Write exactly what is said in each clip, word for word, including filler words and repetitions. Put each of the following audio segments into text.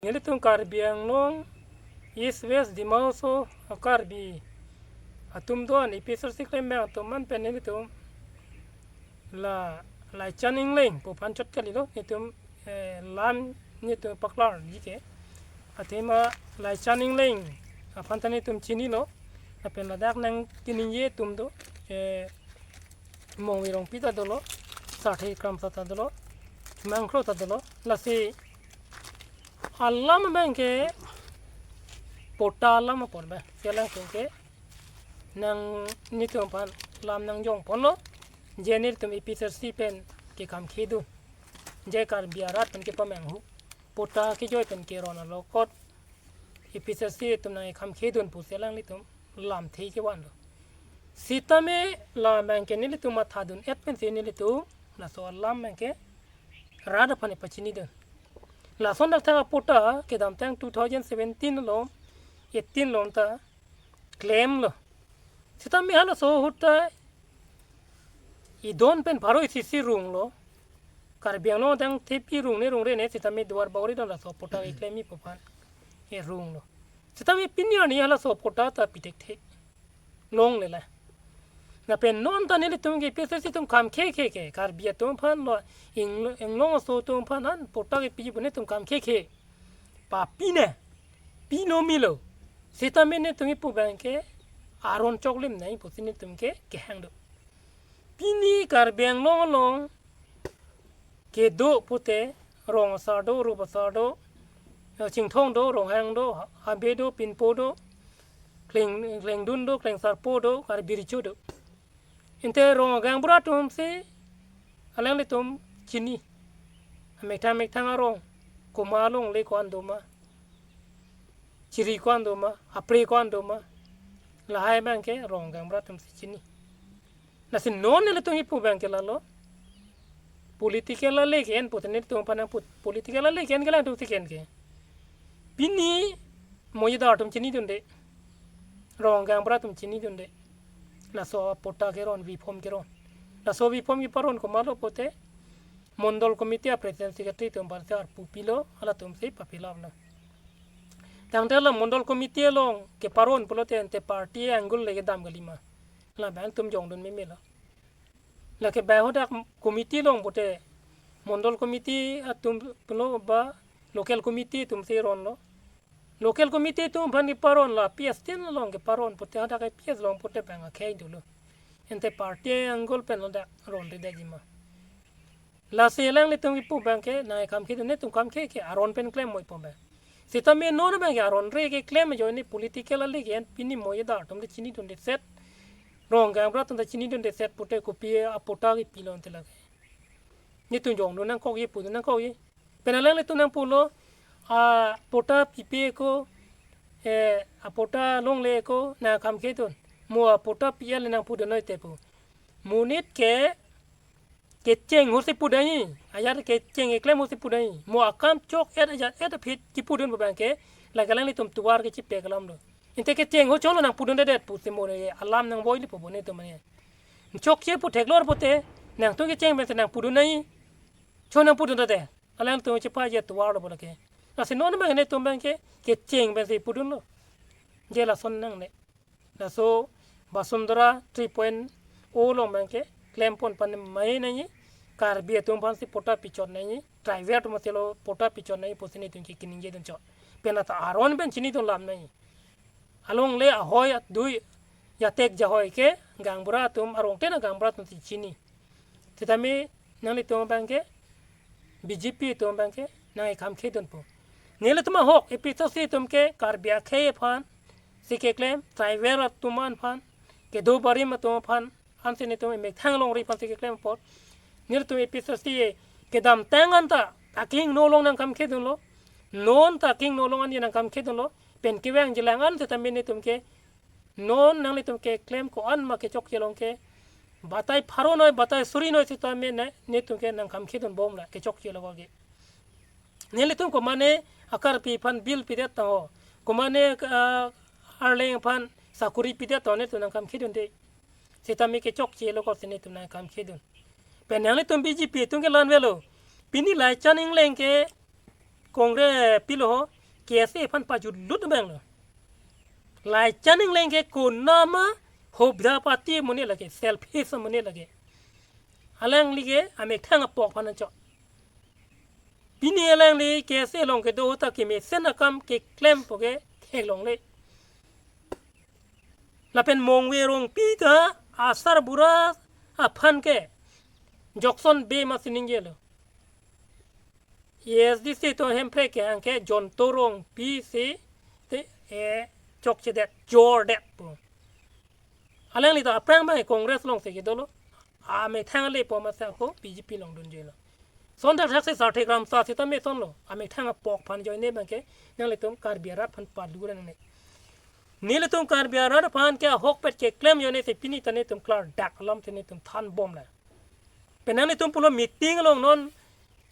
Nelitum Karbi Anglong, East West Dima Hasao, Karbi atum do-an A P H L C klem abang atum an pen nelitum la Laichan Engleng pu aphan chot kalilo, nelitum, eh, lam nelitum paklarji ke. Athema Laichan Engleng aphan ta nelitum chinilo. Lapen ladak nangkiningje atum do, eh, Mongvi Rongpi ta dolo, Sarthe Kramsa ta dolo, Mangkro ta dolo. Lasi alam abang ke patta alam apor abang. Selang ke nang nelitum aphan lam nangjong ponlo. Je nelitum A P H L C pen kekam khedun, je Karbi arat pen kepamanghu, patta kejoi pen keron alokot A P H L C atum nangkam khedun pusi alanglitum lamthe kevanlo. Sitame la abang ke nelitum mathadun-et pensi nelitum laso alam abang ke rat aphan pachinidun. Lason dak thang apatta kedamtang two thousand seventeen along, eighteen along ta klemlo. Sitame halaso ahut ta idon pen pharo isi si runglo. Karbi Anglong adang thepi rungne rungre ne, sitame Duarbagori adang laso patta keklemji pu aphan erunglo. Sitame pini arni halaso patta ta pi thekthe longle la. Lapen non ta nelitum ke A P H L C atum kam khekhe ke, Karbi atum aphan lo, Ing-, Inglong aso atum aphan an patta kepiji pu nelitum kam khekhe. Papi ne, pino milo. Sitame nelitum kipu abang ke aron choklim nangji pusi nelitum ke kehang do. Pini Karbi Anglong along kedo pute Rong Asar do, Rup Asar do, eh, Chinthong do, Ronghang do, Habe do, Pinpo do, Kleng, Klengdun do, Klengsarpo do, Karbi Recho do. Ante rong gaonbura atum si alanglitum chini. Amethang methang arong, komat alongle ko-an doma, chiri ko-an doma, apre ko-an doma, lahai abang ke rong gaonbura atum si chini. Lasi non nelitum kipu abang ke lalo, political ale ke-en pute nelitum aphan nangpu, political ale ke-en ke alangtum si ke-en ke. Pini moyedar atum chinidunde, rong gaonbura atum chinidunde. Laso patta keron, V form keron. Laso V form keparon komatlo pute, Mondol Committee a President Secretary atum aphan si arpu pilo, halatum si pa-fill up lo. Tangte la Mondol Committee along keparon pulote ante party angle le kedam kalima. La abang atum jongdun memelo. Lake bai hadak committee along pute, Mondol Committee atum pulo ba local committee atum si ronlo. Local committee atum aphan keparon la P S tin along keparon pute, hadak P S along pute abang akhei dolo. Ante party angle pen hadak ronre detji ma. Lasi alanglitum kipu abang ke nangkam khedun, nelitum kam khekhe, aron pen klem moi pu abang. Sitame non abang ke aron re keklem ajoine political ale ke-en pini moyedar atum ta chinidunde set, rong gaonbura atum ta chinidunde set pute kopi apatta kepilo ante lake. Nelitum jongdun nangkokji, pudun nangkokji. Pen alanglitum nangpulo, apatta pipe ko, eh, apatta longle ko nangkam khedun. Mo apatta pi-et le nangpudun noi te pu. Monit ke kecheng ahut si pudunji, ajat kecheng keklem ahut si pudunji. Mo akam chok-et ajat-et aphi chipudun pu abang ke, lake alanglitum tovar kechipek alam do. Ante kecheng ahut cholo nangpudundedet pusi mo ne alam nangvoile pu bo nelitum mane. Chokche pu theklor pute, nangtum kecheng pensi nangpudun nangji. Cho nangpudundedet. Alangtum chepaje tovar lo bo lake. Lasi non abang nelitum abang ke, kecheng pensi pudunlo. Je lason nangne. Laso Vasundhara three point oh along abang ke klempon pan mai nangji, Karbi atum aphan si patta pichot nangji, tribal atum aphan si lo patta pichot nangji pusi nelitum ke kiningjedun chot. Pen anta aron pen chinidun lam nangji. Alongle ahoi adui, jatek jahoi ke gaonbura atum, arong ten agaonbura atum si chini. Sitame nanglitum abang ke, B J P atum abang ke nangkam khedun pu. Nelitum ahok, A P H L C atum ke Karbi akhei aphan si keklem, tribal atum aphan, kedo barim atum aphan, ansi nelitum emethang longri aphan si keklem apot, nelitum A P H L C kedamtang anta akehingno along nangkam khedunlo, non ta akehingno along an nangkam khedunlo, pen kevangjilang an sitame nelitum ke, non nanglitum keklem ko-an ma kechokche along ke, batai pharo noi, batai suri noi sitame ne, nelitum ke nangkam khedun bom la kechokche along ke. Nelitum komane a-Karbi aphan bill pidet ta ho, komane, ah, Arleng aphan sakuri pidet ta ho, nelitum nangkam khedunde. Sitame kechokche along ko si nelitum nangkam khedun. Pen nanglitum B J P atum ke la-an avelo. Pini Laichan Engleng ke Congress pilo ho, K S A aphan pajutlut abang lo. Laichan ingleng ke konama hobda party amonit lake, selfish amonit lake. Alangli ke amethang apok aphan anchot. Pini alangli K S A along kedo ta kemesen akam keklem pu ke theklongle. Lapen Mongve Rongpi ta asarbura aphan ke jokson be ma sining gelo. A S D C atum hemprek ke anke Jonto Rongpi si te, eh, chokchedet, jordet pu. Alangli ta aphrang abang Congress along si kedolo. Amethang ale po masa ko B J P along dunjoi lo. Lason thakthak si Sarthik Ramsa seta me lason lo. Amethang apok aphan ajoine abang ke nanglitum Karbi arat aphan palu ra nangne. Nelitum Karbi arat aphan ke ahokpet keklem ajoine si pini ta netum klardak alam si netum thanbom la. Pen nanglitum pulo meeting along non,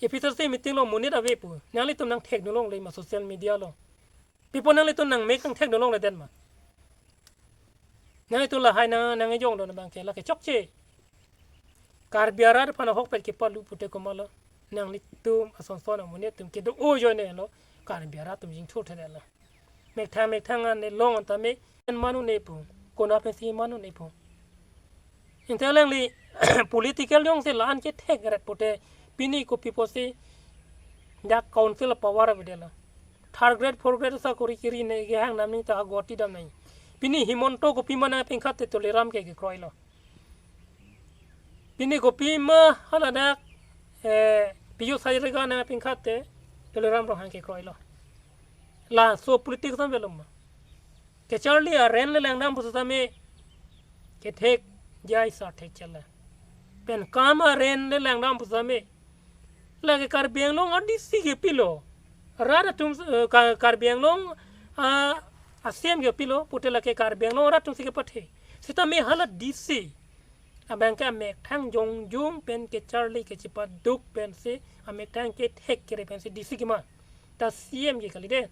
A P H L C meeting along monit ave pu. Nanglitum nangthekdun longle ma social media along. Pi apot nanglitum nangmek nangthekdun longledet ma. Nanglitum lahai nang, nang ejong don abang ke lake chokche. Karbi arat aphan ahokpet kepalu pute komat lo. Nanglitum asonson amonit atum kedo ajoine lo. Karbi arat atum jingthur thedetlo. Methang methang an ne long an tame, en manu ne pu. Kona pensi manu ne pu. Inte alangli political jongsi la-an kethek ret pute pini kopi pusi dak council power avedetlo. Third grade, fourth grade sakori kiri ne kehang nam ni ta Guwahati dam nai. Pini Himanta kopima nangpingkhat te Tuliram ke kekroilo. Pini kopima hala dak, eh, Piyush Hazarika nangpingkhat te Tuliram Ronghang kekroilo. Laso politics an belum ma. Kacharli arent le langdam pusitame kethek jai Sarthik chala. Pen kam arent le langdam pusitame lake Karbi Anglong a D C kepilo. Rat atum, eh, Ka-, Karbi Anglong, ah, a C M kepilo pute lake Karbi Anglong rat atum si kepathe. Sitame hala D C abang ke amethang jongjung pen kacharli kachepaduk pensi amethang kethek kere pensi D C kema. Ta C M ke kalidet.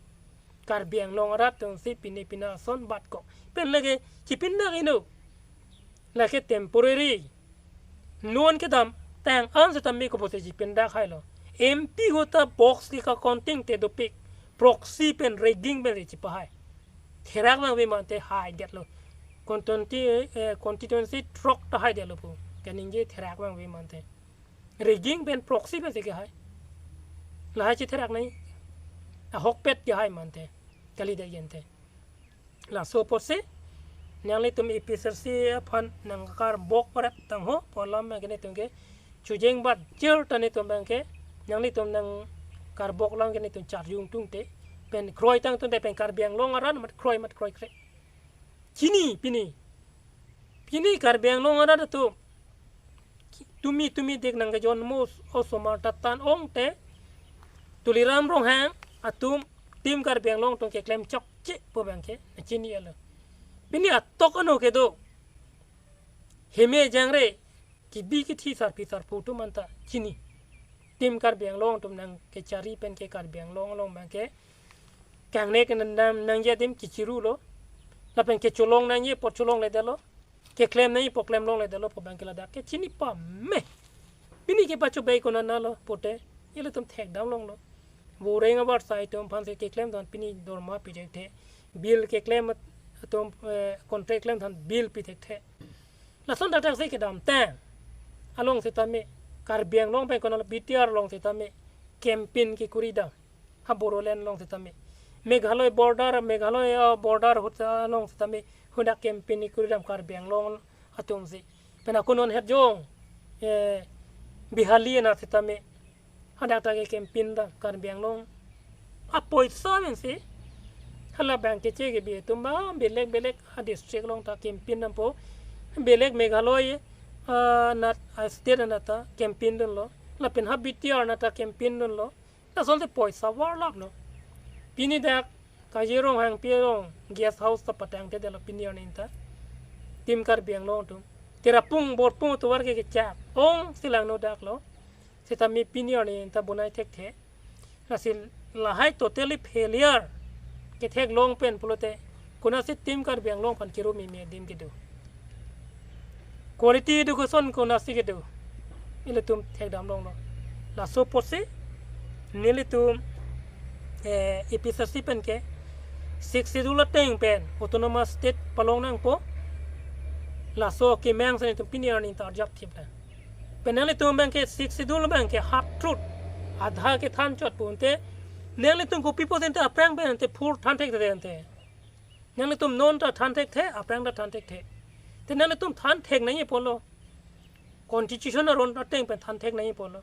Karbi Anglong arat atum si pine pina ason bat ko. Pen lake chipindak ino. Lake temporary. Non kedamtang an sitame kopusi chipindak hailo. M P ahut ta box ke ka counting te dopik. Proxy pen rigging pen re chipahai. Therak abang ave mante haidetlo. Constituency, eh, constituency throk ta haidetlo pu. Kaningje therak abang ave mante. Rigging pen proxy pensi kehai. Lahai chitherak nai. Ahokpet kehai mante. Kalidet gente. Laso apotsi nanglitum A P H L C aphan nangkarbok paret tangho pu alam ke netum ke chujeng bat jir ta netum abang ke nanglitum nangkarbok lang ke netum charjung tungte pen kroi tang tungte pen Karbi Anglong arat mat kroi mat kroikre. Chini pini. Pini Karbi Anglong arat atum tumi tumi dik nangkejon mo osomar ta tan ong te Tuliram Ronghang atum Team Karbi Anglong atum keklem chokche pu abang ke chini alo. Pini atok ano kedo heme jangre kebi kethi sarpi sarpo atum anta chini. Team Karbi Anglong atum nangkechari pen ke Karbi Anglong along abang ke kangnek nangdam nangji adim kechirulo. Lapen kecholong nangji apot cholongledetlo. Keklem nangji apot klemlongledetlo pu abang ke ladak ke chini pame. Pini kepachobei konat nalo pute ilitum thekdam longlo. Boreng abar sai atum aphansi keklem than pini dorma pi thekthe. Bill keklem atum, eh, contract klem than bill pi thekthe. Lason thakthak si kedamtang along sitame Karbi Anglong pen konat B T R along sitame campaign kekuri dam. Ha Bodoland along sitame. Meghalaya border, Meghalaya, ah, border ahut along sitame hadak campaign kekuri dam Karbi Anglong atum si. Pen ako non het jong, eh, Bihali anat sitame hadak ta ke campaign dam Karbi Anglong apoisa pensi hala abang keche kebi atum ba belek belek a district along ta campaign dampo, belek Meghalaya, ah, anat, ah, state anat ta campaign dunlo, lapen ha B T R anat ta campaign dunlo. Lasonsi poisa varlaplo. Pini dak Kajirong Hangpi along guest house ta patangtedetlo pini arni ta. Team Karbi Anglong atum. Tirapung Borpung atovar ke kechak ongsi langno daklo. Sitame pini arni ta bonai thekthe. Lasi lahai totally failure ketheklong pen pulote konatsi Team Karbi Anglong aphan kiru meme adim kedo. Quality education konatsi kedo. Ilitum thekdam longlo. Laso apotsi nelitum eh, A P H L C pen ke Sixth Schedule ateng pen autonomous state palong nangpo. Laso kemang si nelitum pini arni ta arjap thip ta. Pen nanglitum abang ke Sixth Schedule abang ke half truth, adha kethan chot pu ante, nanglitum kopi pusi ante aphrang pen ante full than thekthe ante. Nanglitum non ta than thekthe, aphrang ta than thekthe. Te nanglitum than thek nangji pulo. Constitution aron ateng pen than thek nangji pulo.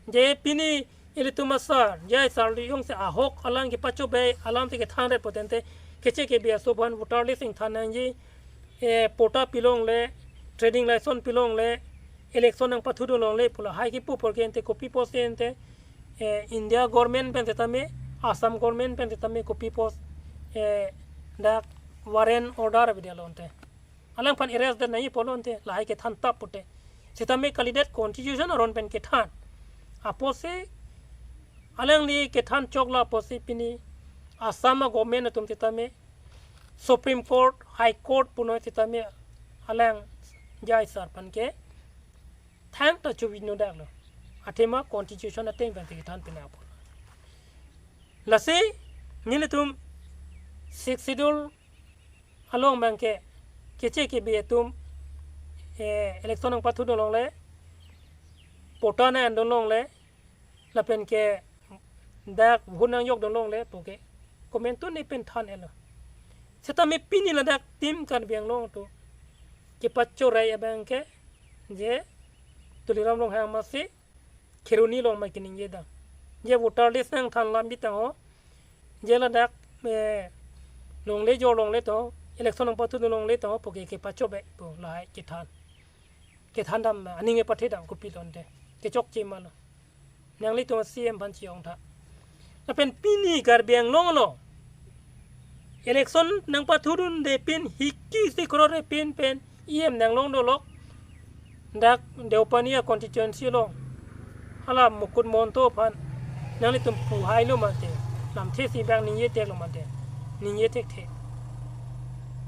Je pini ilitum asar, J I sar li jongsi ahok alang kepachobei alam te kethan ret pu tangte, keche kebi aso aphan voter list ingthan nangji, eh, patta pilongle, trading license pilongle, election nangpathudun longle pu lahai kipu apor ke ante kopi pusi ante, eh, India government pen setame, Assam government pen setame kopi pusi, eh, dak warrant order avedetlo ante. Alangphan arrest det nangji pulo ante, lahai kethan tap pute. Setame kalidet constitution aron pen kethan. Apotsi alangli kethan choklo apotsi pini Assam a government atum setame Supreme Court, High Court punoi setame alang J I sar aphan ke thangta chuvino daklo. Athema constitution ateng pen kethan pina apot. Lasi nelitum Sixth Schedule along abang ke keche kebi atum, eh, election nangpathudun longle, patta nang-endun longle, lapen ke dak vote nangjokdun longle pu ke komantu ne pen than etlo. Setame pini ladak Team Karbi Anglong atum kepachorei abang ke je Tuliram Ronghang masi Kheroni along ma keningje dam. Je voter list nangthan lam bitang ho. Je ladak, eh, longle jor longle to, election nangpathudun longle to pu ke kepachobei pu lahai kethan. Kethan dam aning kepathe dam kopilo ante. Kechokche malo. Nanglitum C M aphan chi-ong tha. Lapen pini Karbi Anglong along election nangpathudunde pin hiki si krore pin pen E M nanglong dolok. Dak Deopani a constituency along hala Mukut Mahanta aphan nanglitum puhailo mate, lamthe si bang ningje teklo mate, ningje thekthe.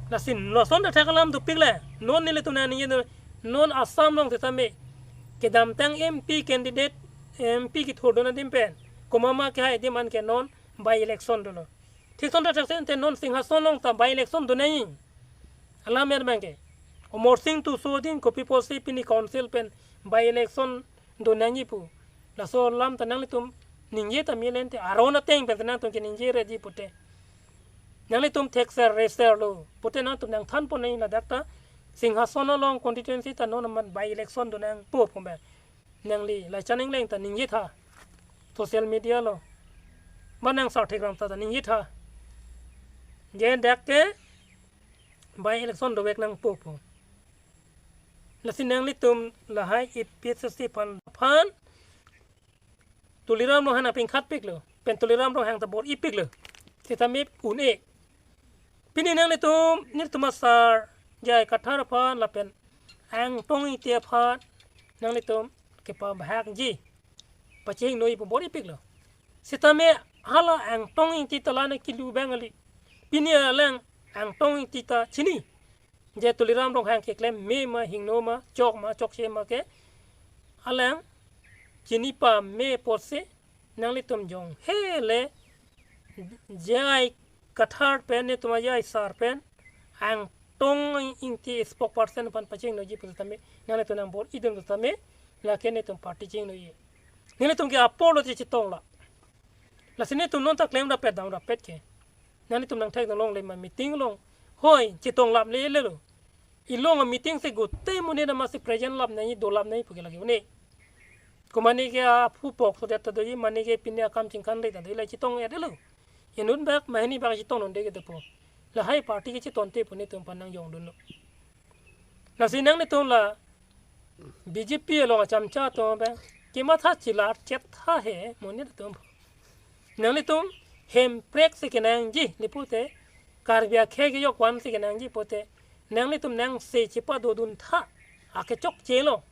Lasi lason ta thak alam dopik le, non nelitum nangningje do, non Assam along setame kedamtang M P candidate, M P kethurdun adim pen komat ma kehai adim an ke non by election dolo. Thik ason ta thaksen te non Singhason along ta by election do nangji. Alam er abang ke Amarsing Tisso adim kopi pusi pini council pen by election do nangji pu. Laso alam ta nanglitum ningje ta melen te aron ateng pen ta nangtum keningje reji pute. Nanglitum thekser reser lo pute nangtum nangthan pon nangji ladak ta Singhason along constituency ta non amat by election do nangpo pu abang. Nangli Laichan Engleng ta ningje tha. Social media along ba nang Sarthik Ramsa ta ningje tha. Je dak ke by election dovek nangpo pu. Lasi nanglitum lahai A P H L C aphan aphan Tuliram Ronghang aphan khat piklo. Pen Tuliram Ronghang ta bor-ipiklo. Sitame un-e. Pini nanglitum, nelitum asar J I Kathar aphan lapen Angtong Ingti aphan nanglitum kepabahakji, pachehingnoji pu bor-ipiklo. Sitame hala Angtong Ingti ta la nangkelu abang kali. Pini alang Angtong Ingti ta chini. Je Tuliram Ronghang keklem me ma, hingno ma, chok ma, chokche ma ke alang chini pame apotsi nanglitum jong hele J I Kathar pen, netum a J I sar pen Angtong Ingti spokesperson aphan pachehingnoji pu tame nanglitum nang bor-idun pu tame, lake netum party chehingnoji. Netum ke apor lo chetong la. Lasi netum non ta klem rapet dam rapet ke. Nanglitum nangthekdun longle ma meeting along. Hoi, chetong lap le lelo. Ilong a meeting si gute monit amatsi present lap nangji, do lap nangji pu ke lake un-e. Ko mane ke aphu pok so det ta doji, mane ke pine akam chingkan re ta doji, la chetong ya delo. Inut bak mahini bak chetongdunde ke dopo. Lahai party ke chetongte pu netum aphan nangjongdunlo. Lasi nanglitum la B J P along achamcha atum abang kematha chila chet tha he monit atum. Nanglitum hemprek si kenangji, nipute Karbi akhei kejok van si kenangji pute nanglitum nangse chepadodun tha, akechokche lo.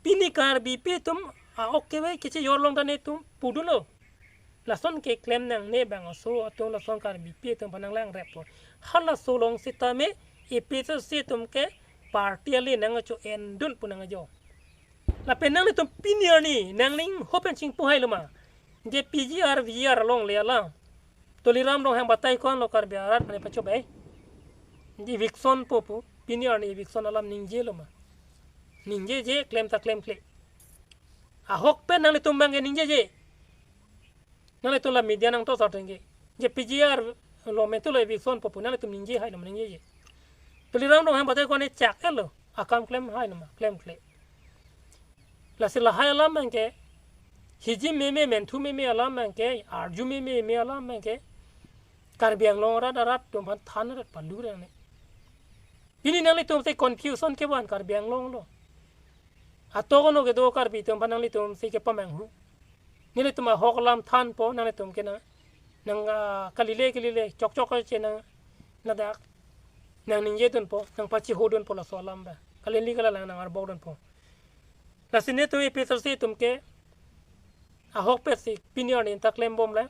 Pini Karbipi atum a-ok kevek kechejor along ta netum pudunlo. Lason keklem nangne bang aso atum lason Karbipi atum aphan nanglang rep po. Halaso along sitame A P H L C atum ke party ale nangcho-endun pu nangjo. Lapen nanglitum pini arni nangning hopen chingpu hailo ma. Je P G R, V G R along le alang. Tuliram Ronghang batai ko-an lo Karbi arat aphan pachobai. Eviction po pu, pini arni eviction alam ningjelo ma? Ningjeje, klem ta klemkle. Ahok pen nanglitum abang ke ningjeje. Nanglitum la media nangtosor tengke. Je P G R lo metu lo eviction po pu nanglitum ningje hai lo ma, ningjeje. Tuliram Ronghang batai ko-an chak-et lo. Akam klem hai lo ma, klemkle. Lasi lahai alam abang ke, hiji meme, menthu meme alam abang ke, arju meme meme alam abang ke, Karbi Anglong arat arat atum aphan than arat palu rang ne. Pini nanglitum si confusion kevan Karbi Anglong lo. Atok ono kedo Karbi atum aphan nanglitum si kepamanghu. Nelitum ahok alam thanpo, nanglitum ke nang, nang, ah, kalile kalile, chokchok kache nang, ladak nang ningjedunpo, nang pachihodunpo laso alam abang. Kalili kalalang nang arbokdunpo. Lasi netum A P H L C atum ke ahokpet si pini arni ta klembomle.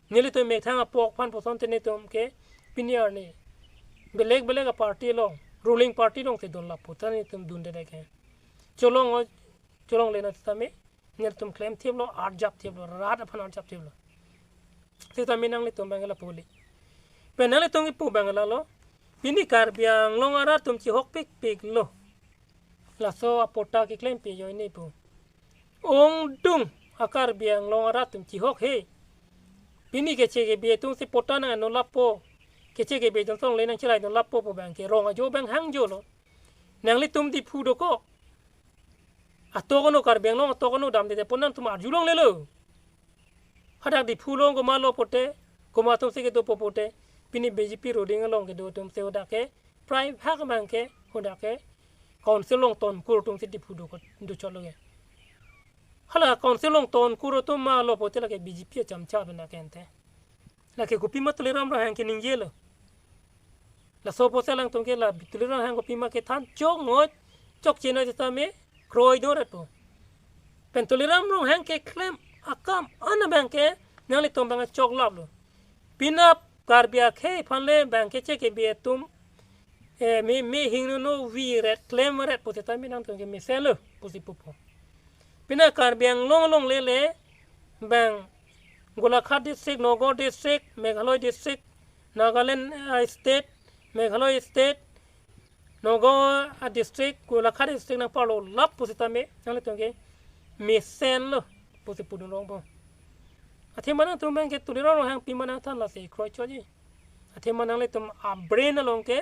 Nelitum methang apok aphan puson te netum ke pini arni belek belek a-party along, ruling party along si dunlap pu ta netum dunde ke. Cholong o, cholongle non sitame, nelitum klemthiplo, arjapthiplo, rat aphan arjapthiplo. Sitame nanglitum abang ke lapu kali. Pen nanglitum kipu abang ke lalo, pini Karbi Anglong arat atum chihok pikpik lo. Laso apatta keklem pi ajoine pu. Ongdung a-Karbi Anglong arat atum chihok he. Pini keche kebe atum si patta nang-ano lapo. Keche kebe atum songle nangcheraidun lapo pu abang ke rong ajo abang hangjo lo. Nanglitum Diphu dokok. Atok ono Karbi Anglong, atok ono damde de pu nangtum arjulonglelo. Hadak Diphu along komat lo pote, komat atum si kedopo pote, pini B J P ruling along kedo atum si hadak ke, prai bhag abang ke, hadak ke, council along tonkur atum si Diphu do, dochotlo ke. Hala council along tonkur atum ma lo pote lake B J P achamcha pen lake ante. Lake kopima Tuliram Ronghang ke ningjelo. Laso apotsi alangtum ke la Tuliram Ronghang kopima kethan choknoi, chokchenoi sitame kroidunrat po. Pen Tuliram Ronghang keklem akam an abang ke nanglitum abang choklaplo. Penap Karbi akhei aphan le abang ke che kebe atum, eh, me, me hingno no viret klemret pu sitame nangtum ke mesenlo pusi pupo. Pini Karbi Anglong along lele abang Golaghat district, Nagaon district, Meghalaya district, Nagaland, ah, state, Meghalaya state, Nagaon, ah, district, Golaghat district nangparlo lap pu sitame nanglitum ke mesenlo pusi pudun rongpo. Athema nangtum abang ke Tuliram Ronghang pima nangthan lasi kroichotji. Athema nanglitum a-brain along ke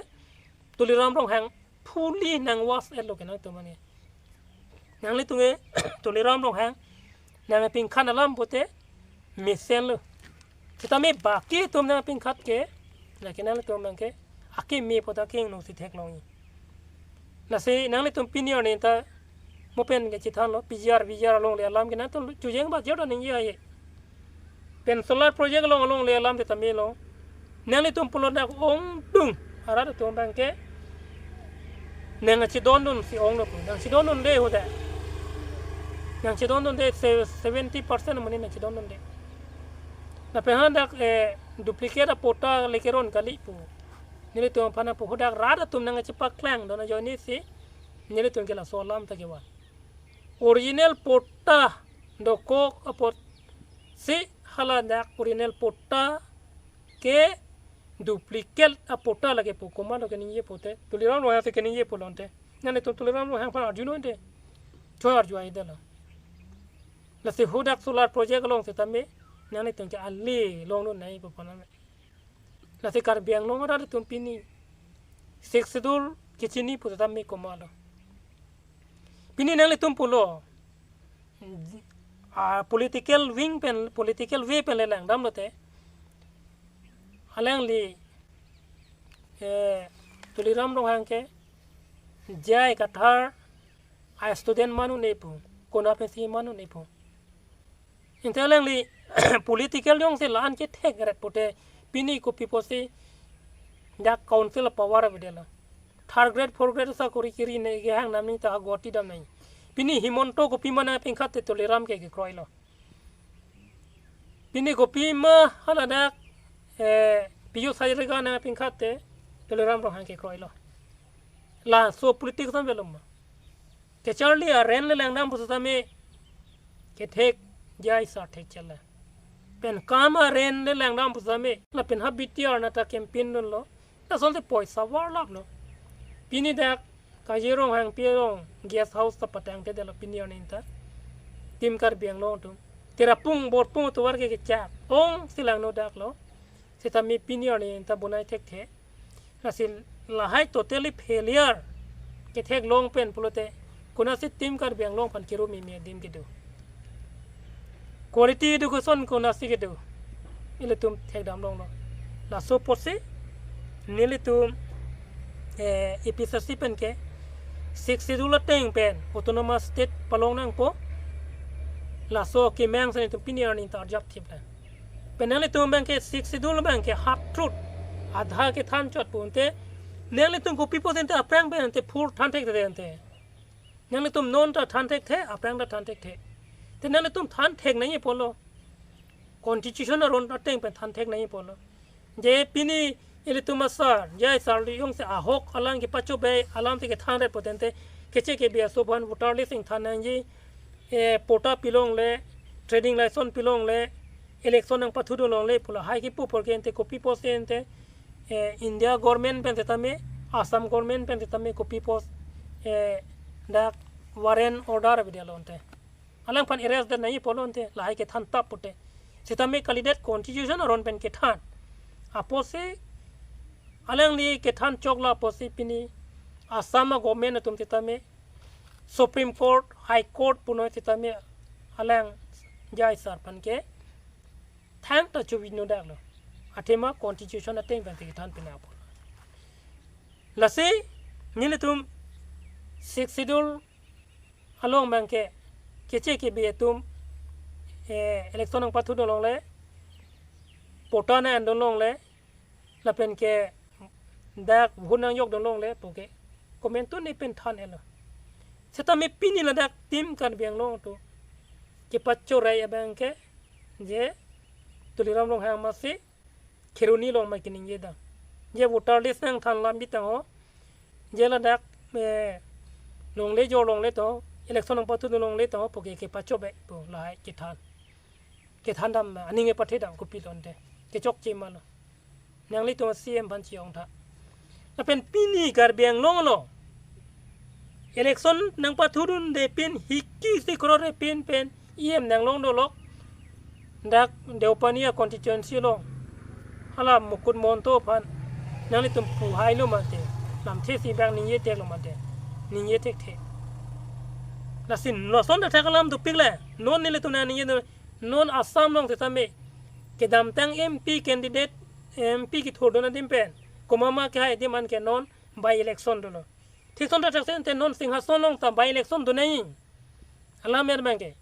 Tuliram Ronghang fully nang wash-etlo ke nangtum abang ke. Nanglitum ke Tuliram Ronghang nangpinkhan alam pote mesenlo. Sitame baki atum nangpinkhat ke, lake nanglitum abang ke akeme pu ta kengno si theklongji. Lasi nanglitum pini arni ta mo pen kechethanlo, P G R, V G R alongle alam ke nangtum chojeng ba jor ningje aye. Pen solar project along, alongle alam te tame lo. Nanglitum pulo dak ongdung arat atum abang ke nangchedondun si onglo pu. Nangchedondunde hadak. Nangchedondunde se-, seventy percent amonit nangchedondunde. Lapen hadak, eh, duplicate apatta le keron kali pu. Nelitum aphan pu hadak rat atum nangchepaklangdun ajoine si nelitum ke laso alam ta kevan. Original patta dokok apotsi hala dak original patta ke duplicate apatta lake pu komatlo keningje pote. Tuliram Ronghang si keningje pulo ante. Nanglitum Tuliram Ronghang aphan arjunoi ante. Choi arju aidelo. Lasi hadak solar project along sitame nanglitum ke ale longdun nai pu pon ame. Lasi Karbi Anglong arat atum pini Sixth Schedule kechini pu sitame komatlo. Pini nanglitum pulo, ah, political wing pen, political way pen le langdamlote, alangli, eh, Tuliram Ronghang ke J I Kathar a-student ma un-e pu, konat pensi ma un-e pu. Ante alangli political jongsi la-an kethekret pote pini kopi pusi dak council power avedetlo. Third grade, fourth grade asakori kiri ne kehang nam ni ta Guwahati dam nai. Pini Himanta kopima nangpinkhat te Tuliram ke kekroilo. Pini kopima hala dak, eh, Pijush Hazarika nangpinkhat te Tuliram Ronghang kekroilo. Laso politics an belum ma. Kacharli aren le langdam pusitame kethek jai sa thek chela. Pen kam aren le langdam pusitame, lapen ha B T R na ta campaign dunlo. Lasonsi poisa varlaplo. Pini dak Kajirong Hangpi along guest house ta patangtedetlo pini arni ta. Team Karbi Anglong atum. Tirapung borpung atovar ke kechak ongsi langno daklo. Sitame pini arni ta bonai thekthe. Lasi lahai totally failure ketheklong pen pulote, konatsi Team Karbi Anglong aphan kiru mimi adim kedo? Quality education konatsi kedo? Ilitum thekdam longlo. Laso apotsi nelitum, eh, A P H L C pen ke Sixth Schedule ateng pen autonomous state palong nangpo. Laso akemang si nelitum pini arni ta arjap thip lang. Pen nanglitum abang ke Sixth Schedule abang ke half truth, adha kethan chot pu ante, nanglitum kopi apotsi ante aphrang pen ante full than thekthe ante. Nanglitum non ta than thekthe, aphrang ta than thekthe. Te nanglitum than thek nangji apotlo. Constitution aron ateng pen than thek nangji apotlo. Je pini ilitum asar, J I sir li jongsi ahok alang kepachobei alamsi kethan ret pu tangte, keche kebe aso aphan voter list ingthan nangji, eh, patta pilongle, trading license pilongle, election nangpathudun longle pu lahai kipu apor ke ante kopi apotsi ante, eh, India government pen sitame, Assam government pen sitame kopi apotsi, eh, dak warrant order avedetlo ante. Alangphan arrest det nangji apotlo ante, lahai kethan tap pute. Sitame kalidet constitution aron pen kethan. Apotsi alangli kethan choklo apotsi pini Assam a-government atum sitame Supreme Court, High Court punoi sitame alang J I sir aphan ke thangta chuvino daklo. Athema constitution ateng pen si kethan pina apotlo. Lasi nelitum Sixth Schedule along abang ke keche kebe atum, eh, election nangpathudun longle, patta nang-endun longle, lapen ke dak vote nangjokdun longle pu ke komantu ne pen than-etlo. Sitame pini ladak Team Karbi Anglong atum kepachorai abang ke je Tuliram Ronghang amatsi Kheroni along ma keningje dam. Je voter list nangthan lam bitang ho. Je ladak, eh, longle jor longle to, election nangpathudun longle to, pu ke kepachobei pu lahai kethan. Kethan dam aning kepathe dam kopilo ante. Kechokche malo. Nanglitum C M aphan chi-ong tha. Lapen pini Karbi Anglong along election nangpathudunde pen hiki si krore pen pen E M nanglong dolok. Dak Deopani a-constituency along hala Mukut Mahanta aphan nanglitum puhailo mate, lamthe si bang ningje theklo mate, ningje thekthe. Lasi lason ta thek alam dopik le, non nelitum nangningje do, non Assam along sitame kedamtang M P candidate, M P kethurdun adim pen komat ma kehai adim an ke non by election dolo. Thik ason ta thaksen te non Singhason along ta by election do nangji. Alam er abang ke.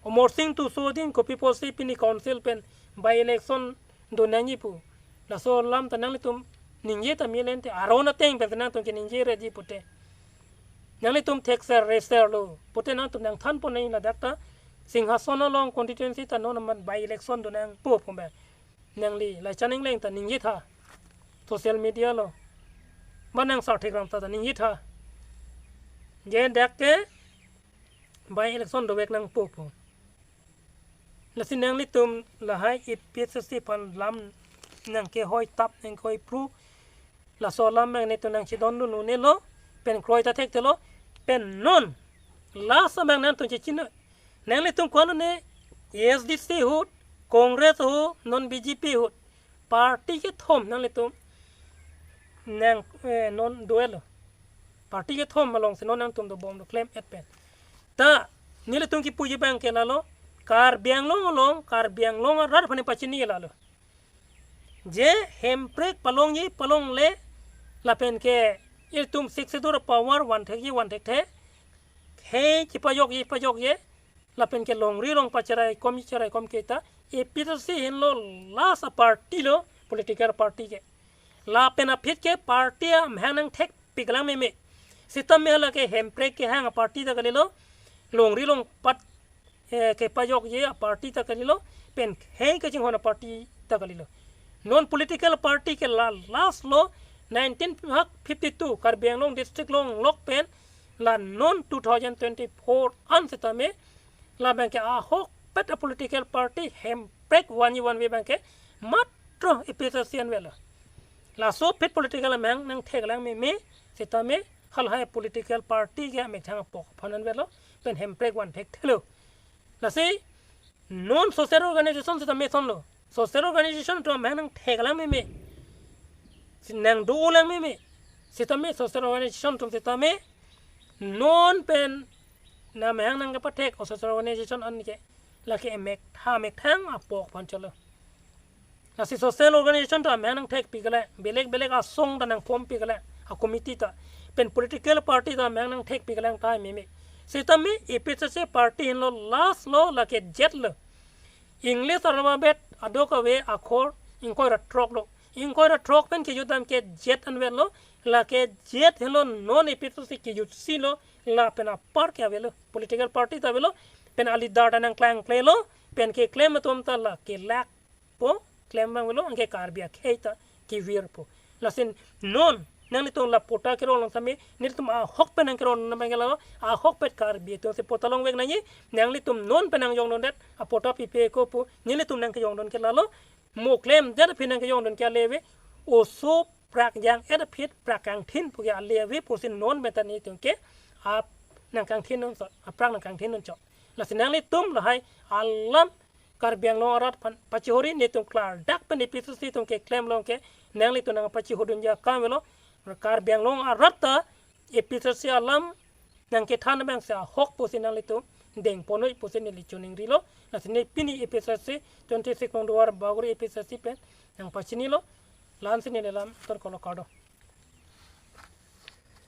Amarsing Tisso adim kopi apotsi pini council pen by election do nangji pu. Laso alam ta nanglitum ningje ta melen te aron ateng pen nangtum keningje reji pute. Nanglitum thekser reser lo pute nangtum nangthanpon nangji ladak ta Singhason along constituency ta non amat by election do nangpo pu abang. Nangli Laichan Engleng ta ningje tha. Social media along. Ba nang Sarthik Ramsa ta ningje tha. Je dak ke by election dovek nangpo pu. Lasi nanglitum lahai A P H L C aphan lam nangkehoi tap nangkehoi phru. Laso alam abang netum nangchedondun un-elo. Pen kroi ta thekthe lo. Pen non last abang nangtum chechino. Nanglitum ko-an un-e, A S D C ahut, Congress ahut, non B J P ahut. Party kethom nanglitum nang, eh, non do-etlo. Party kethom alongsi non nangtum dobom do klem-et pen. Ta nelitum kipuji abang ke lalo, Karbi Anglong along, Karbi Anglong arat aphan pachini lalo. Je hemprek palongji palongle, lapen ke ilitum Sixth Schedule power vanthekji vanthekthe, khei chepajokji pajokji, lapen ke longri long pacherai kom cherai kom ke ta, A P H L C henlo last a-party lo, political party ke. Lapen aphi ke party amahang nangthekpiklang meme. Sitame hala ke hemprek kehang a-party ta kalilo, longri long pat, eh, kepajokji a-party ta kalilo, pen khei kachinghon a-party ta kalilo. Non political party ke la last lo, nineteen fifty-two Karbi Anglong district longlok pen, la non two thousand twenty-four an sitame, labang ke ahokpet a-political party hem hemprek vanji vanve abang ke matro A P H L C anvet lo. Laso aphi political amahang nangthek lang meme, sitame halahai political party ke amethang apok aphan anvet lo, pen hemprek van thekthelo. Lasi non social organization sitame son lo. Social organization atum amahang nangthek lang meme, si nangdo lang meme, sitame social organization atum sitame non pen amahang nangkepathek o social organization an ke lake emek tha methang apok aphan cholo. Lasi social organization ta amahang nangthekpi kali, belek belek asong ta nangform pi kali, a committee ta, pen political party ta amahang nangthekpi kali ta meme. Sitame A P H L C party henlo last lo, lake Z lo. English alphabet adok ave akhor ingkoi ra throk lo. Ingkoi ra throk pen kejut dam ke Z anvet lo, lake Z henlo non A P H L C kejutsi lo, lapen apar ke avelo, political party ta avelo, pen a leader ta nangklangkle lo, pen keklem atum ta lake lakpo, klem abang avelo, anke Karbi akhei ta kevirpo. Lasi non nanglitum la patta kerong along sitame, nelitum ahok pen nangkerong abang ke lalo, ahok pen Karbi atum si patta longvek nangji, nanglitum non pen nangjongdundet, a patta pipe ko pu, nelitum nangkejongdun ke lalo, mo klemdet aphi nangkejongdun ke ale ave, oso prak jang-et aphi prak kangthin pu ke ale ave pusi non pen ta nelitum ke ap nangkangthin non chot, aprak nangkangthin non chot. Lasi nanglitum lahai alam Karbi Anglong arat aphan pachihori, nelitum klardak pen A P H L C atum keklem along ke nanglitum nangpachihodunji akam avelo. Karbi Anglong arat ta A P H L C alam nangkethan abang si ahok pusi nanglitum dengponnoi pusi neli choningrilo. Lasi ne pini A P H L C twenty-six nong Duarbagori A P H L C pen nangpachinilo. La-ansi neli lam ton kolo, kardom.